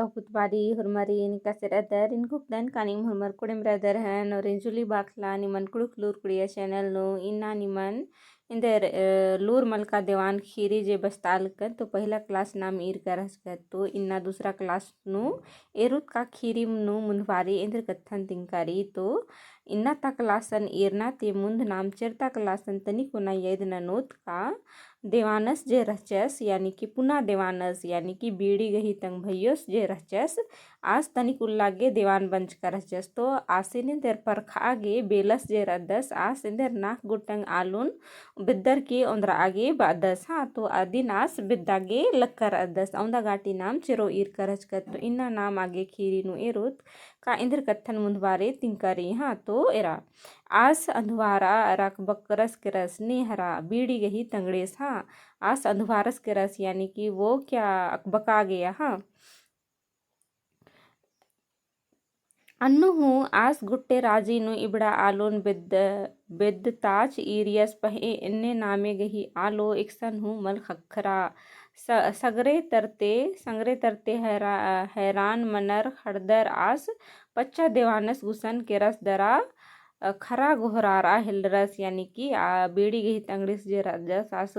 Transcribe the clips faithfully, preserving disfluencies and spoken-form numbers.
पुतबारी हुरमारिन कसेर अदर इन कुकदन कानिम हुरमर कुड़िम रदर हन और इंजुली बाखला निमन कुड़ुख लूर कुड़िया channel नू इन्ना निमन इंदर, अ, लूर मलका देवान खीरी जे बस्तालकन तो पहिला class नाम ईरका रहचकत तो इन्ना दूसरा class नू एरुत का खीरी नू मुन्धबारी इंदर कत्थन तिंकारी तो इन्ना ता class ईरना ते मुन्ध नाम चेरता class तनिक ओना यैद ननोत का देवानस जे रहचस, यानी कि पुना देवानस, यानी कि बीड़ी गही तंग भइयोस जे रहचस, आस तनिक उल्ला गे देवान बंचका रहचस। तो आसिन एन्देर परखा गे बेलस जे रअदस, आस एन्देर नाख गुटंग आलोन बेद्दर की ओन्द्रा आगे बअदस। हाँ, तो अदिन आस बेद्दा गे लक्कर रअदस। औंदा गाटी नाम चेरो ईरका रहचकत। तो इन्ना नाम आगे खीरी नू एरोत का एन्देर कत्थन मुन्धबारे तिंकारी। हाँ, तो एरा आस अंधवारा अरा अकबकरस केरस ने हरा बीड़ी गही तंगड़ेस। हाँ, आस अंधवारस केरस, यानी कि वो क्या अकबका गया। हाँ, अन्नु हूँ आस गुट्टे राजी नू इबड़ा आलोन बेद्द, बेद्द ताच ईरियस पहें एन्ने नामे गही आलो एकसन हूँ मल ख़क्खरा। स-, सगरे तरते, सगरे तरते हैरा-, हैरान मनर खड़दर आस पच्चा देवानस गुसन केरस दरा अ, खरा गोहरारआ हेलरस, यानी कि आ बीड़ी गही तंगड़िस जे रअदस आस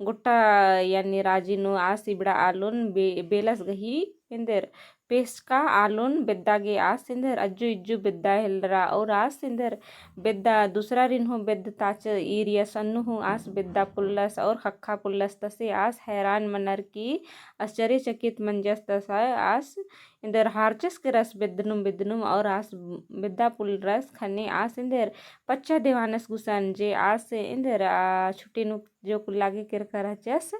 गुट्टा, यानी राजी नू आस इबड़ा आलोन बे-, बेलस गही एन्देर पेसका आलोन बेद्दा गे आस एन्देर अज्जु इज्जु बेद्दा हेलरा और आस एन्देर बेद्दा दूसरारिन हूँ बेद्द ताच ईरियस अन्नु हूँ आस बेद्दा पुल्लस और ख़क्खा पुल्लस तसे आस हैरान मनर की आश्चर्यचकित मंजस तसे आस एन्देर हारचस केरस बेद्दनुम बेद्दनुम और आस बेद्दा पुल्लरस ख़ने आस एन्देर पच्चा देवानस गुसन जे आस एन्देर आ छुट्टी नू जो कुल्ला गे केरका रहचस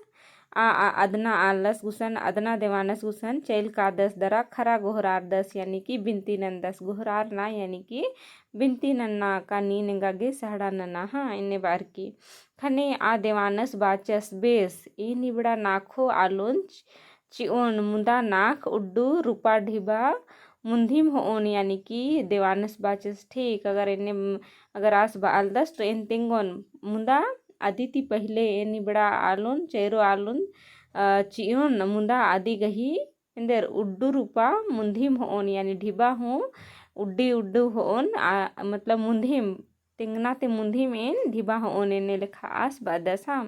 आ, आ अदना आलस गुसन अदना देवानस गुसन चइल कादस दरा खरा गोहरारदस यानी कि बिनती नन्दस। गोहरारना यानी कि बिनती नन्ना का नीन एंगा गे सहड़ा नना। हाँ, एन्ने बअर की ख़ने आ देवानस बाचस बेस एन इबड़ा नाखो आलोन चिओन मुदा नाख उड्डू रूपा ढिबा मुन्धिम होओन, यानी कि देवानस बाचस ठीक, अगर एन्ने, अगर आस बआलदस तो एन तेंगोन, मुदा अदी ती पहिले एन इबड़ा आलोन, चेरो आलोन, अ, चिओन, मुदा अदी गही एन्देर उड्डू रूपा मुन्धिम होओन, यानी ढिबा हूँ उड्डी उड्डू होओन, आ, मतलब मुन्धिम, तेंगना ते मुन्धिम एन ढिबा होओन, एन्ने लेखा आस बअदस। हाँ,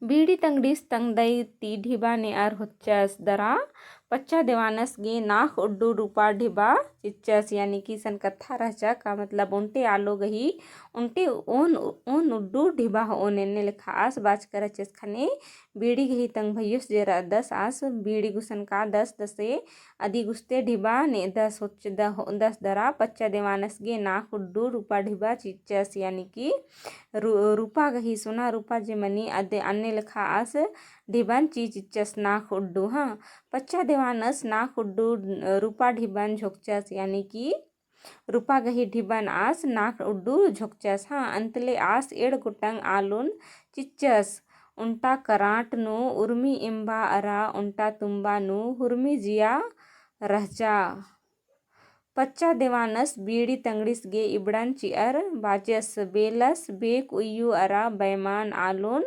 बीड़ी तंगड़ीस तंगदई ती ढिबा नेअर होच्चस दरा पच्चा देवानस गे नाख उड्डू रूपा ढिबा चिच्चस, यानी कि इसन कत्था रहचा का मतलब ओन्टे आलो गही ओन्टे ओन, ओन उड्डू ढिबा होओन, एन्ने लेखा आस बाचका रहचस। ख़ने बीड़ी गही तंग भइयोस जे रअदस आस बीड़ी गुसन कादस तसे अदी गुस्ते ढिबा नेदस होच द-, होदस दरा पच्चा देवानस गे नाख उड्डू रूपा ढिबा चिच्चस, यानी कि रू-, रूपा गही सोना रूपा जे मनी अदे अन्ने लेखा आस ढिबन चिच्चस नाख उड्डू। हाँ, पच्चा देवानस नाख उड्डू रूपा ढिबन झोकचस, यानी कि रूपा गही ढिबन आस नाख उड्डू झोकचस। हाँ, अन्तले आस एड़ गोटंग आलोन चिच्चस। ओन्टा कराट नू उर्मी एम्बा अरा ओन्टा तुम्बा नू हुर्मी जिया रहचा। पच्चा देवानस बीड़ी तंगड़ीस गे इबड़न चिअर बाचस बेलस बेक उइयु अरा बैमान आलोन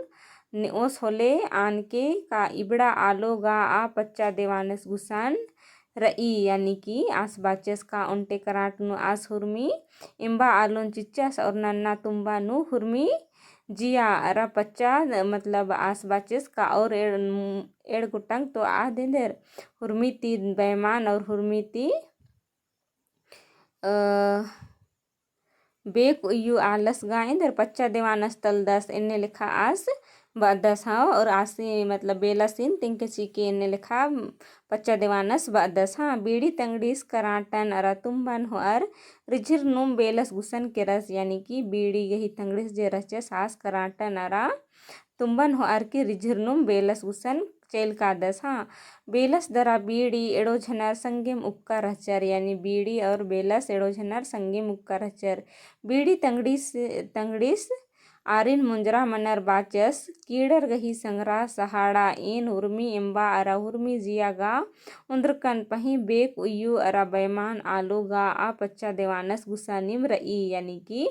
नेओस होले आनके का इबड़ा आलो गा आ पच्चा देवानस गुसन रई, यानी कि आस बाचस का ओन्टे कराट नू आस हुर्मी एम्बा आलोन चिच्चस और नन्ना तुम्बा नू हुर्मी जिया अरा पच्चा, मतलब आस बाचस का और एड़, एड़ गोटंग तो आ देंदेर हुर्मी ती बैमान और हुर्मी ती, अ, बेक उइयु आलस गा एन्देर पच्चा देवानस तलदस, एन्ने लेखा आस बअदस। हाँ, और आसी मतलब बेलसिन तिंके चिके एन्ने लेखा पच्चा देवानस बअदस। हाँ, बीड़ी तंगड़ीस कराटन अरा तुम्बन होअर रिझिरनुम बेलस गुसन केरस, यानी कि बीड़ी गही तंगड़ीस जे रहचस आस कराटन अरा तुम्बन होअर की रिझिरनुम बेलस गुसन चइल कादस। हाँ, बेलस दरा बीड़ी एड़ो झनर संगेम उक्का रहचर, यानी बीड़ी और बेलस एड़ो झनर संगेम उक्का रहचर। बीड़ी तंगड़ीस, तंगड़ीस आरिन मुंजरा मनर बाचस, कीड़र गही संगरा सहाड़ा एन उर्मी एम्बा अरा उर्मी जिया गा उन्द्रकन पहें बेक उइयु अरा बैमान आलो गा आ पच्चा देवानस गुसानिम र'ई, यानी कि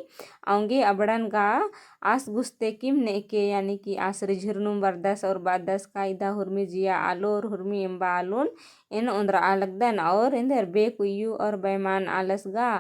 औंगे अबड़न गा आस गुस्ते किम ने'के, यानी कि आस रिझुरनुम बरदस और बादस का इदा उर्मी जिया आलो और उर्मी एम्बा आलोन एन उन्द्र'आ लगदन और एन्देर बेक उइयु और बैमान आलस गा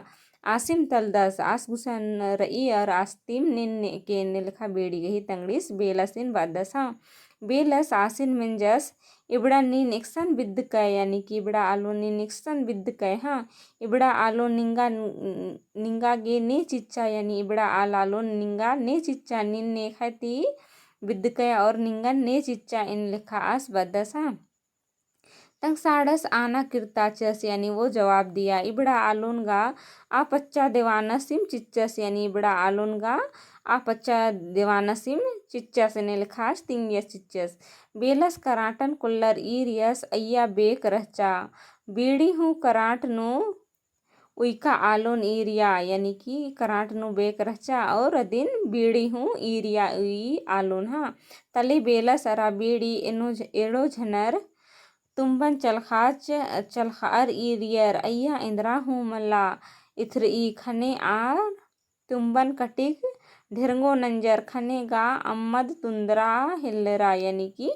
आसिम तलदस, आस गुसन र'ई और आस्तिम नीन ने'के एन्ने लेखा बीड़ी गही तंगड़ीस बेलसिन बादस हाँ। बेलस आसिन मेंजस, इबड़ा नीन एकसन बिद्दकय, यानी कि इबड़ा आलो नीन एकसन बिद्दकय हाँ। इबड़ा आलो निंगा, निंगा गे ने चिच्चा, यानी इबड़ा आल आलो निंगा ने चिच्चा, नीन नेखय ती बिद्दकय और निंगन ने चिच्चा एन्ने लेखा आस बादस हाँ। तंग साड़स आना किर्ताचस, यानी वो जवाब दिया, इबड़ा आलोन गा आ पच्चा देवानसिम चिच्चस, यानी इबड़ा आलोन गा आ पच्चा देवानसिम चिच्चस, एन्ने लेखा आस तिंगियस चिच्चस। बेलस कराटन कुल्लर ईरियस अइया बेक रहचा। बीड़ी हूँ कराट नू उइका आलोन ईरिया, यानी कि कराट नू बेक रहचा और अदिन बीड़ी हूँ ईरिया उई आलोन हाँ। तले बेलस अरा बीड़ी एनो झ-, एड़ो झनर तुम्बन चलखाच, चलखार ईरियर, अइया एन्द्रा हूँ मला इथर'ई ख़ने आर तुम्बन कटिक ढेरंगो नंजर ख़ने गा अम्मद तुन्द्रा हेल्लरा, यानी कि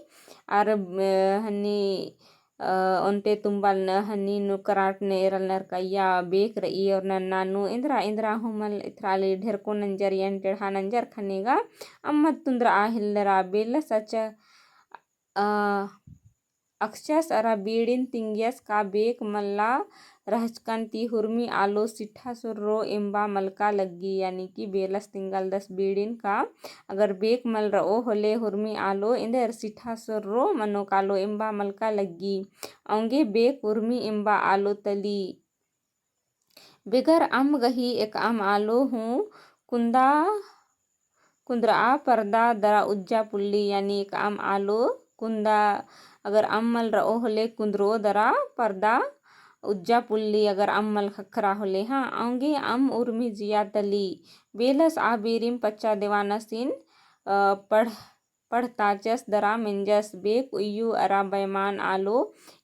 आर, अ, हनी, अ, ओन्टे तुम्बल न हनी नू कराट ने एरल नर का अइया बेक र'ई और नन्ना नू एन्द्रा, एन्द्रा हूँ मल इथराली ढेरको नंजर यानी टेढ़ा नंजर ख़ने गा अम्मद तुन्द्रा हेल्लरा। बेलस अच अ, अख़चस अरा बीड़िन तिंगियस का बेक मला रहचकन ती हुरमी आलो सिट्ठा सुर्रो एम्बा मलका लग्गी, यानी कि बेलस तिंगलदस बीड़िन का अगर बेक मल र'ओ होले हुरमी आलो एन्देर सिट्ठा सुर्रो मनो कालो एम्बा मलका लग्गी। औंगे बेक उर्मी एम्बा आलो तली। बेगर अम्म गही एकअम आलो हूँ कुन्दा कुन्द्र'आ परदा दरा उज्जा पुल्ली, यानी एकअम आलो कुन्दा अगर अम्म मल र'ओ होले कुन्द्र'ओ दरा परदा उज्जा पुल्ली अगर अम्म मल ख़क्खरा होले हाँ। औंगे अम्म उर्मी जिया तली। बेलस आ बीरिम पच्चा देवानसिन, अ, पढ़ पढ़ताचस दरा मेंजस बेक उइयु अरा बैमान आलो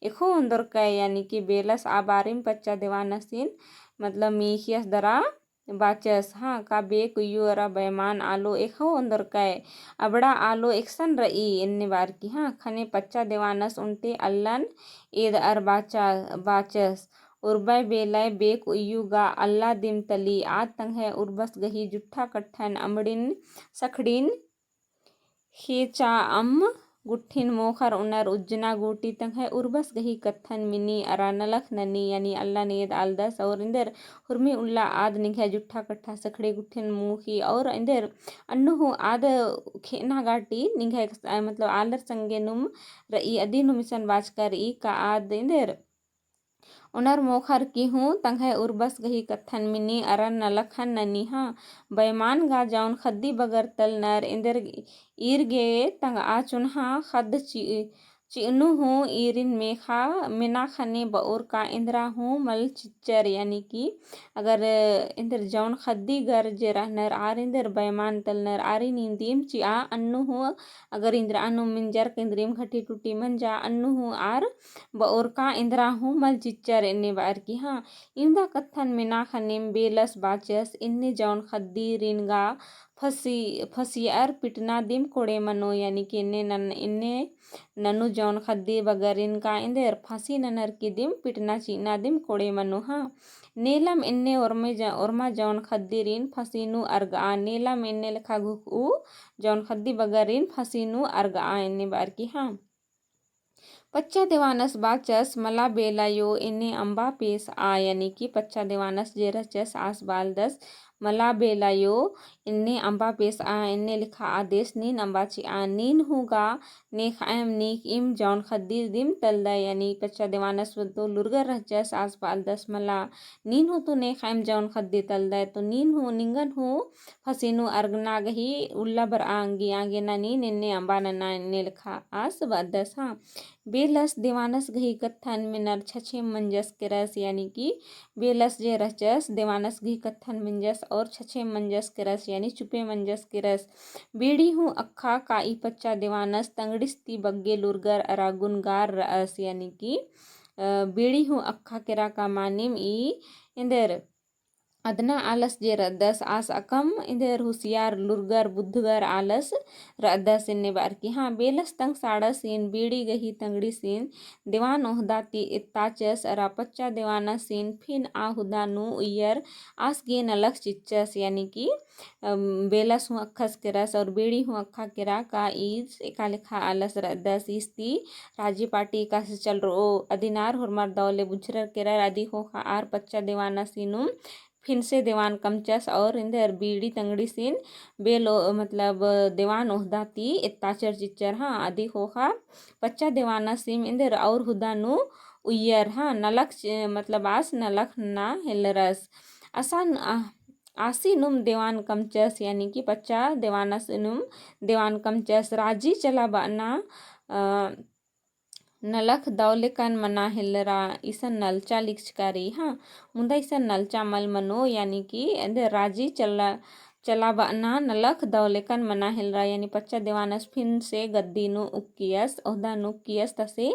एखो ओन्दरकय, यानी कि बेलस आ बारिम पच्चा देवानसिन मतलब मीखियस दरा बाचस हाँ का बेक उइयु अरा बैमान आलो एखो ओन्दरकय, अबड़ा आलो एकसन र'ई एन्ने बारकी हाँ। ख़ने पच्चा देवानस ओन्टे अल्लन एद'अर बाचा, बाचस उर्बय बेलय बेक उइयु गा अल्ला दिम तली आद तंग्है उर्बस गही जुट्ठा कट्ठन अमड़िन सखड़िन खेचा अम्म गुट्ठिन मोख़र ओनर उज्जना गूटी तंग्है उर्बस गही कत्थन मिनी अरा नलख ननी, यानी अल्ला नेद आलदस और एन्देर हुरमी उल्ला आद निंग्है जुट्ठा कट्ठा सखड़े गुट्ठिन मोख़ी और एन्देर अन्नु हूँ आद खे'अना गाटी निंग्है, मतलब आलर संगे नुम र'ई अदिन नुम इसन बाचका र'ई का आद एन्देर ओनर मोख़र की हूँ तंग्है उर्बस गही कत्थन मिनी अरन नलखन ननी हाँ। बैमान गा जौन ख़द्दी बगर तलनर एन्देर ईर गे तंगआ चुन्हा ख़द्द चि-, चि'अनु हूँ ईरिन मेख़ा मेना ख़ने ब'ओर का एन्द्रा हूँ मल चिच्चर, यानी कि अगर एन्देर जौन ख़द्दी गर जे रहनर आर एन्देर बैमान तलनर आरिन इन्दिम चि'आ अन्नु हूँ अगर इन्द्र'आ नुम मिंजर का इन्द्रिम घटी टूटी मंजा अन्नु हूँ आर ब'ओर का एन्द्रा हूँ मल चिच्चर एन्ने बारकी हाँ। इवंदा कत्थन मेना ख़नेम बेलस बाचस एन्ने जौन ख़द्दीरिन गा फँसी, फँसियर पिटना दिम कोड़े मनो, यानी कि एन्ने नन, एन्ने ननु जौन ख़द्दी बगरिन का एन्देर फँसी ननर की दिम पिटना चि'अना दिम कोड़े मनो हाँ। नेलम एन्ने ओर्मे ज-, ओर्मा जौन ख़द्दीरिन फँसी नू अरग'आ, नेलम एन्ने लेखा घुक'ऊ जौन ख़द्दी बगरिन फँसी नू अरग'आ एन्ने बारकी हाँ। पच्चा देवानस बाचस मला बेलायो एन्ने अम्बा पेस'आ, यानी कि पच्चा देवानस जे रहचस आस बालदस मला बेलायो एन्ने अम्बा पेस'आ, एन्ने लेखा आदेस नीन अम्बा चि'आ, नीन हूँ गा नेख़ायम नीक इम जौन ख़द्दी दिम तलदय, यानी पच्चा देवानस तो लुरगर रहचस आस बअदस मला, नीन हूँ तो नेख़ायम जौन ख़द्दी तलदय, तो नीन हूँ निंगन हूँ फसिनु अरगना गही उल्ला बरआ आंगी आंगे ना नीन एन्ने अम्बा नना एन्ने लेखा आस बअदस। हाँ, बेलस देवानस गही कत्थन मेनर छछेम मंजस केरस, यानी कि बेलस जे रहचस देवानस गही कत्थन मंजस और छछेम मंजस केरस, यानी चुपे मंजस केरस। बेड़ी हूँ अक्खा का ई पच्चा देवानस तंगड़िस ती बग्गे लुरगर अरा गुनगार रअस, यानी कि, अ, बेड़ी हूँ अक्खा केरा का मानिम ई एन्देर अदना आलस जे रअदस आस अकम एन्देर हुसियार लुरगर बुद्धगर आलस रअदस एन्ने बअर की। हाँ, बेलस तंग साड़सिन बेड़ी गही तंगड़िसिन देवान ओहदा ती एत्ताचस अरा पच्चा देवानसिन फिन आ हुदा नू उइयर आस गे नलख चिच्चस, यानी कि अम, बेलस हूँ अक्खस केरस और बेड़ी हूँ अक्खा केरा का ईस एका लेखा आलस रअदस। ईस ती राजी पार्टी एकासे चलरओ अदिन आर होरमर दव ले बुझरर केरर। अदी ख़ोख़ा आर पच्चा देवानसिनुम फिन से देवान कमचस और एन्देर बेड़ी तंगड़िसिन बेलो, मतलब, देवान ओहदा ती एत्ताचर चिच्चर। हाँ, अदी ख़ोख़ा पच्चा देवानसिम एन्देर और हुदा नू उइयर, हाँ, नलख चि-, मतलब, आस नलख ना हेलरस। असन, आ, आसिनुम देवान कमचस, यानी कि पच्चा देवानसिनुम देवान कमचस। राजी चला बअना, अ, नलख दव लेकन मना हेलरा, इसन नलचा लिखचका रई। हाँ, मुदा इसन नलचा मल मनो, यानी कि एन्देर राजी चला, चला बअना नलख दव लेकन मना हेलरा, यानी पच्चा देवानस फिन से गद्दी नू उक्कियस, ओहदा नू उक्कियस तसे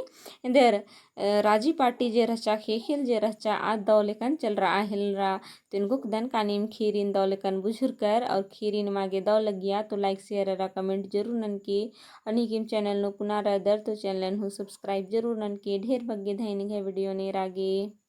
एन्देर अ, राजी पार्टी जे रहचा, ख़ेख़ेल जे रहचा, आद दव लेकन चलरआ हेलरा। तो एन गुकदन का नीम ख़ीरिन दव लेकन बुझुरकर और ख़ीरिन मा गे दव लगिया तो like, share अरा comment जरूर ननके। और नीकिम channel नू पुना रअदर तो channel हूँ subscribe जरूर ननके। ढेर बग्गे धैनिक है video नेरा गे।